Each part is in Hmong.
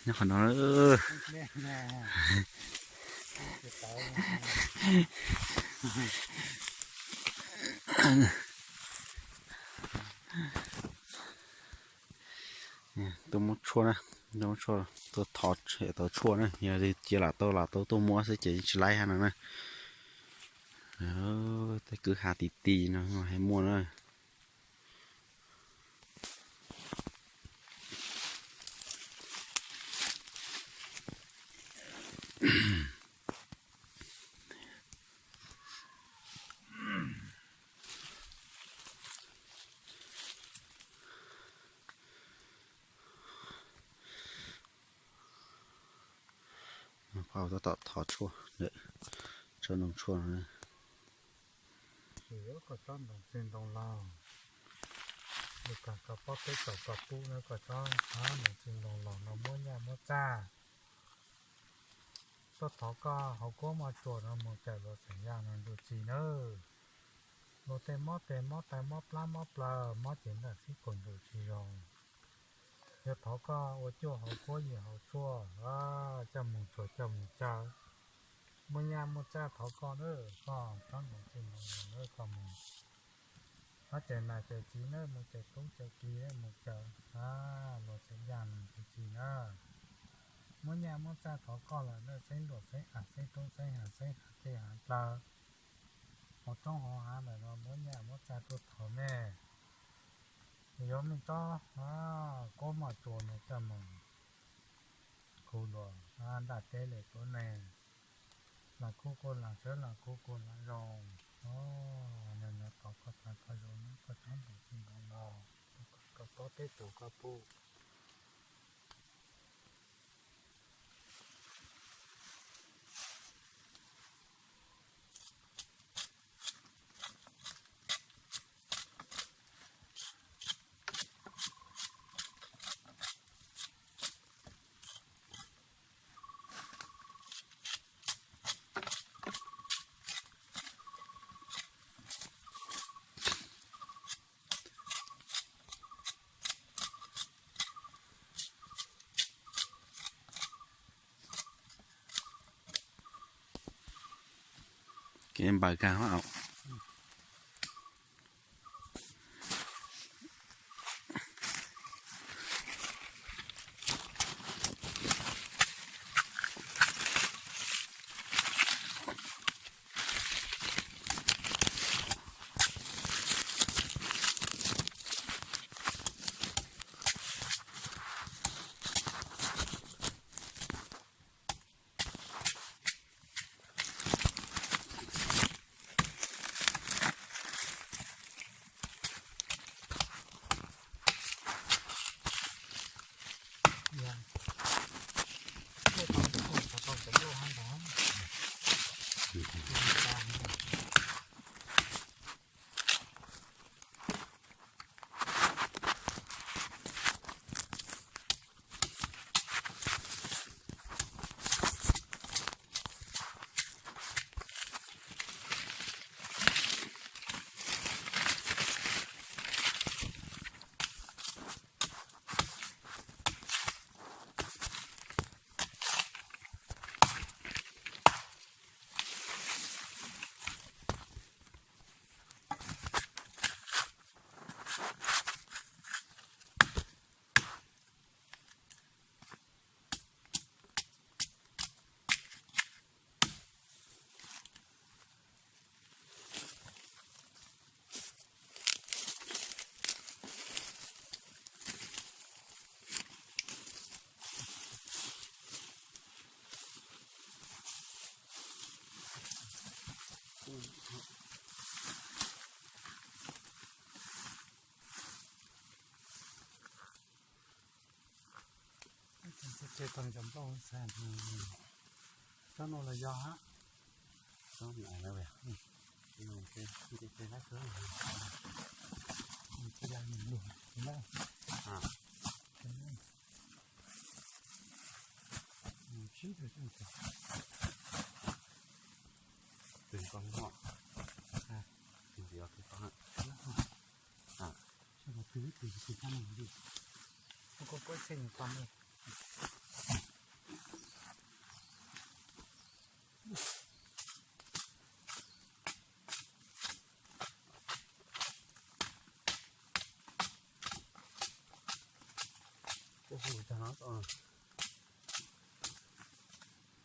Nyob qhov no. Tuaj muab tshuaj na, tuaj muab tshuaj, tuaj thov tau tshuaj na, yog li cia lam tau lam tau tuaj muab xwb ces tsis laib hab no na. Tej kwj ha ti ti no mas muaj na. Phauj tab tom thov tshuaj, tsob ntoo tshuaj no. Tsis yuav koj tsob ntoo txiv ntoo laus, nws kag koj pob peb tsaus koj pub na, koj tsob ntoo txiv ntoo laus no muab nyaj muab txaj. Tuaj thov koj hauv kuab moj tsuas no mus cawm luag xeem yaj no ntsuj txig nawb. Luag tej mob tes mob taw mob plab mob plaws mob ces ntaj xib kaus ntsuas tsis zoo. Yog thov koj ua cuaj hauv kuab yim hauv tshuaj, coj mus tsuas coj mus cawm. Muaj nyaj muaj txaj thov koj nawb, koj tsob ntoo txiv ntoo laus nawb, koj mus thov cawm nam cawm txiv nawb, mus cawm tub cawm ki nawb, mus cawm luag xeem yaj no ntsuj txig nawb. Muab nyaj muab txaj thov koj lawm nawb, xeeb nruas xeeb av xeeb roob xeeb hav xeeb hav teb hav dlawg, hauv roob hauv hav ntawm no muab nyaj muab txaj tuaj thov nej. Yuav mej tsob kuab moj tsuas no coj mus khu luag ntaj teb li kuv ne, lam khu kuj lam sawv lam khu kuj lam zoo. Nws no thov koj tag koj zoo nyob koj tsob ntoo txiv ntoo laus, koj pob peb tsaus koj pub. Kev npaws kag hab. Tsob no los yog hab.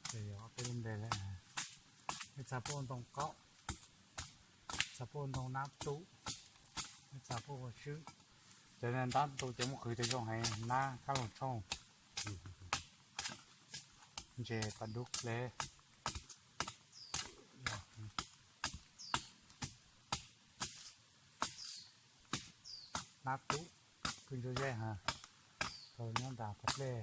Ces yog ob peb lub npe lawm. Ib txha puj ntoo qaub, txha puj ntoo nab tub, ib txha puj ua swb. Cov nab tub ces muaj qhwv tias zoo heev, nab kab loos tshooj, ntses pas dub le. Nab tub, pw ntsuab zeb ha, tau nyob nram pas dlej.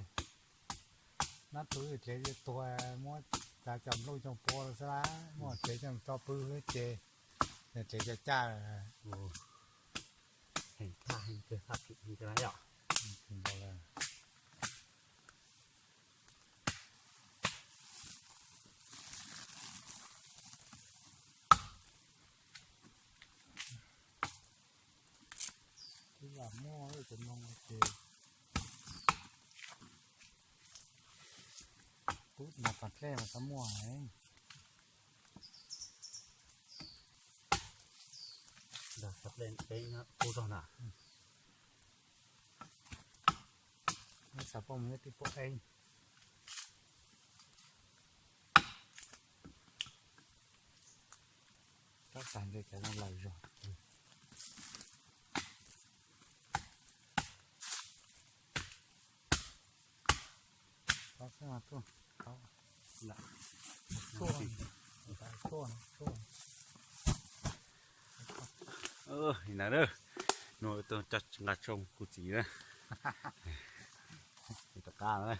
Nab tub tsev tuag, muab tsav coj nplooj coj pua xwb las, muab tsev coj tso pw xwb ces, tsev caj caj. Heev tag, heev kawg, tag kis heev kawg na yom. Twb lam muaj cov no ces pub nram pas dlej mas tau muaj heev. Nram pas dlej peb nyob pub zog na. Neb xav poj mus nyob tim pub eeb. Rab xav ntshe cov no lawm zog. Tau xwb mas tuaj. Tau. Tshuaj, tshuaj, tshuaj. Nim no na, no tuaj coj nqa tshooj kuv txiv na. Rov qab na.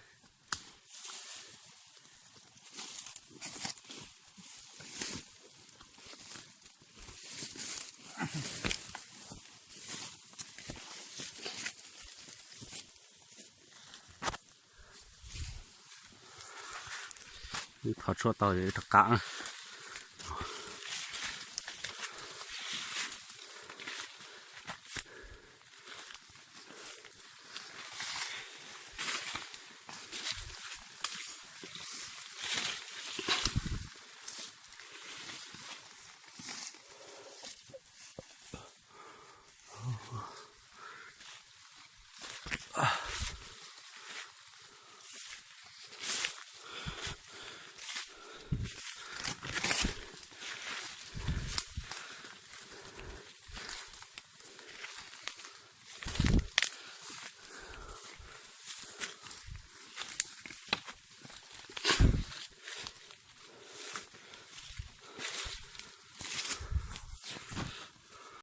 Wb thov tshuaj tau wb rov qab.